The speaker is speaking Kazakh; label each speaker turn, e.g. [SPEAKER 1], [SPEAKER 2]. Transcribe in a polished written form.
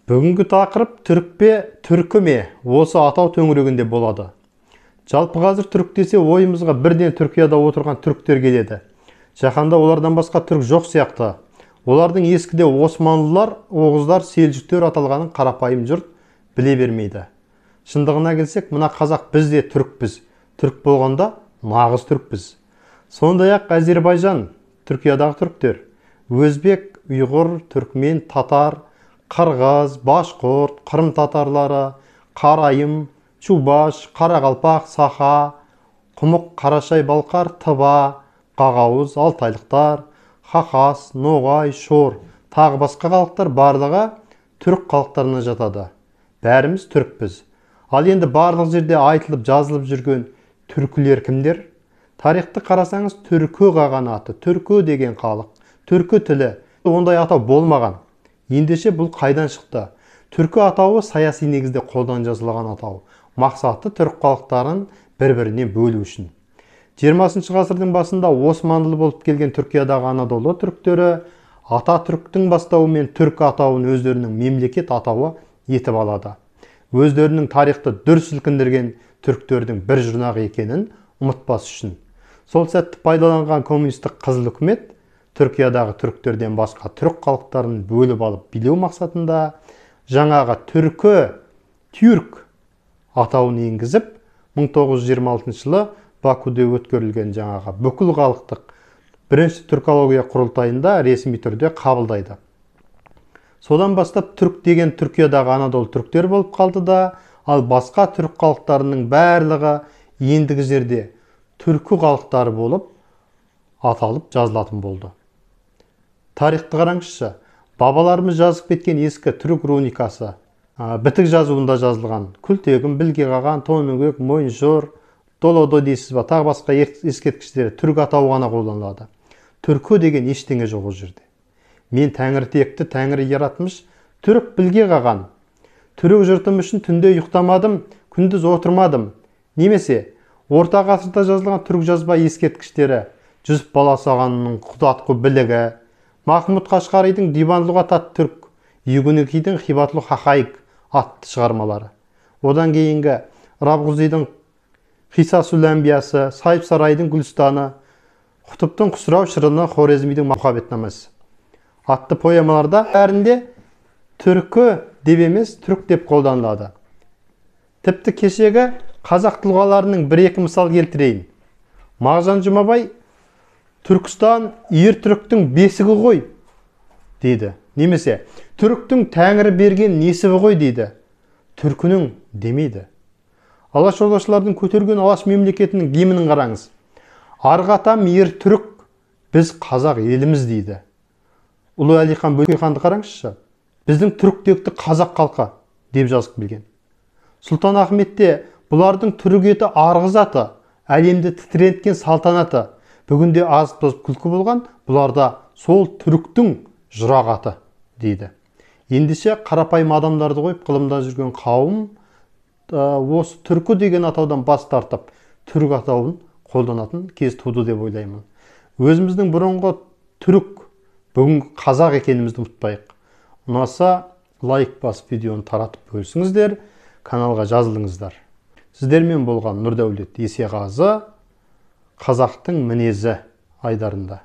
[SPEAKER 1] Бүгінгі тақырып түрік пе, түркі ме, осы атау төңірегінде болады. Жалпы қазір түрік десе ойымызға бірден Түркияда отырған түріктер келеді. Жаһанда олардан басқа түрік жоқ сияқты. Олардың ескіде османлылар, оғыздар, селжүктер аталғанын қарапайым жұрт біле бермейді. Шындығына келсек, мына қазақ біз де түрікпіз. Түрік болғанда нағыз түрікпіз. Сондай-ақ Әзербайжан, Түркиядағы түріктер, өзбек, ұйғыр, түркмен, татар, қырғыз, башқұрт, қырым татарлары, қарайым, чубаш, қарақалпақ, саха, құмық, қарашай, балқар, тыба, қағауыз, алтайлықтар, хақас, ноғай, шор, тағы басқа халықтар барлығы түрік халықтарына жатады. Бәріміз түрікпіз. Ал енді барлық жерде айтылып жазылып жүрген түркілер кімдер? Тарихты қарасаңыз, түркі қағанаты, түркі деген халық, түркі тілі, ондай атау болмаған. Ендеше бұл қайдан шықты? Түркі атауы саяси негізде қолдан жазылған атау. Мақсаты түрік халықтарын бір-бірінен бөлу үшін. 20 ғасырдың басында османлы болып келген Түркиядағы Анадолы түріктері ата түріктің бастауымен түркі атауын өздерінің мемлекет атауы етіп алады. Өздерінің тарихты дүр сілкіндірген түріктердің бір жұрнағы екенін ұмытпас үшін. Сол сәтті пайдаланған коммунистік қызыл үкімет Түркиядағы түріктерден басқа түрік халықтарын бөліп алып билеу мақсатында жаңағы түркі, тюрк атауын енгізіп, 1926 жылы Бакуде өткерілген жаңағы бүкіл халықтық бірінші түркология құрылтайында ресми түрде қабылдайды. Содан бастап түрік деген Түркиядағы Анадолы түріктер болып қалды да, ал басқа түрік халықтарының барлығы ендігі жерде түркі халықтары болып аталып жазылатын болды. Тарихты қараңызшы, бабаларымыз жазып кеткен ескі түрік руникасы, бітік жазуында жазылған Күлтегін, Білге қаған, Тоныкөк, Мойыншор, Долодо дейсіз ба, тағы басқа ескерткіштері түрік атауы ғана қолданылады. Түркі деген ештеңе жоқ ол жерде. Мен тәңіртекті тәңірі яратмыш, түрік Білге қаған. Түрік жұртым үшін түнде ұйықтамадым, күндіз отырмадым. Немесе орта ғасырда жазылған түрік жазба ескерткіштері, Жүсіп Баласағұнның Құтадғу білігі, Махмұд Қашқаридің Диван лұғат түрк, Югүнікидің Хибатлу хақайық атты шығармалары. Одан кейінгі Рабғузидің Хисасул әнбиясы, Сайып Сарайдың Гүлстаны, Құтыптың Құсырау Шырыны, Хорезмидің Мұхаббетнамасы атты поэмаларда бәрінде түркі деп емес, түрік деп қолданылады. Тіпті кешегі қазақ тұлғаларының бір-екі мысал келтірейін. Мағжан Жұмабай Түркістан ер түріктің бесігі ғой дейді. Немесе түріктің тәңірі берген несібі ғой дейді. Түркінің демейді. Алаш ордашылардың көтерген Алаш мемлекетінің гимнін қараңыз. Арғы атам ер түрік, біз қазақ еліміз дейді. Ұлы Әлихан Бөкейханды қараңызшы. Біздің түрік текті қазақ халқы деп жазып білген. Сұлтан Ахметте бұлардың түрік еті арғы заты, әлемді тітіренткен салтанаты, бүгінде азып-тозып күлкі болған, бұларда сол түріктің жұрағаты дейді. Ендеше қарапайым адамдарды қойып ғылымда жүрген қауым осы түркі деген атаудан бас тартып, түрік атауын қолданатын кез туды деп ойлаймын. Өзіміздің бұрынғы түрік, бүгінгі қазақ екенімізді ұмытпайық. Ұнаса лайк басып видеоны таратып бөлісіңіздер, каналға жазылыңыздар. Сіздермен болған Нұрдәулет Есеғазы, Қазақтың мінезі айдарында.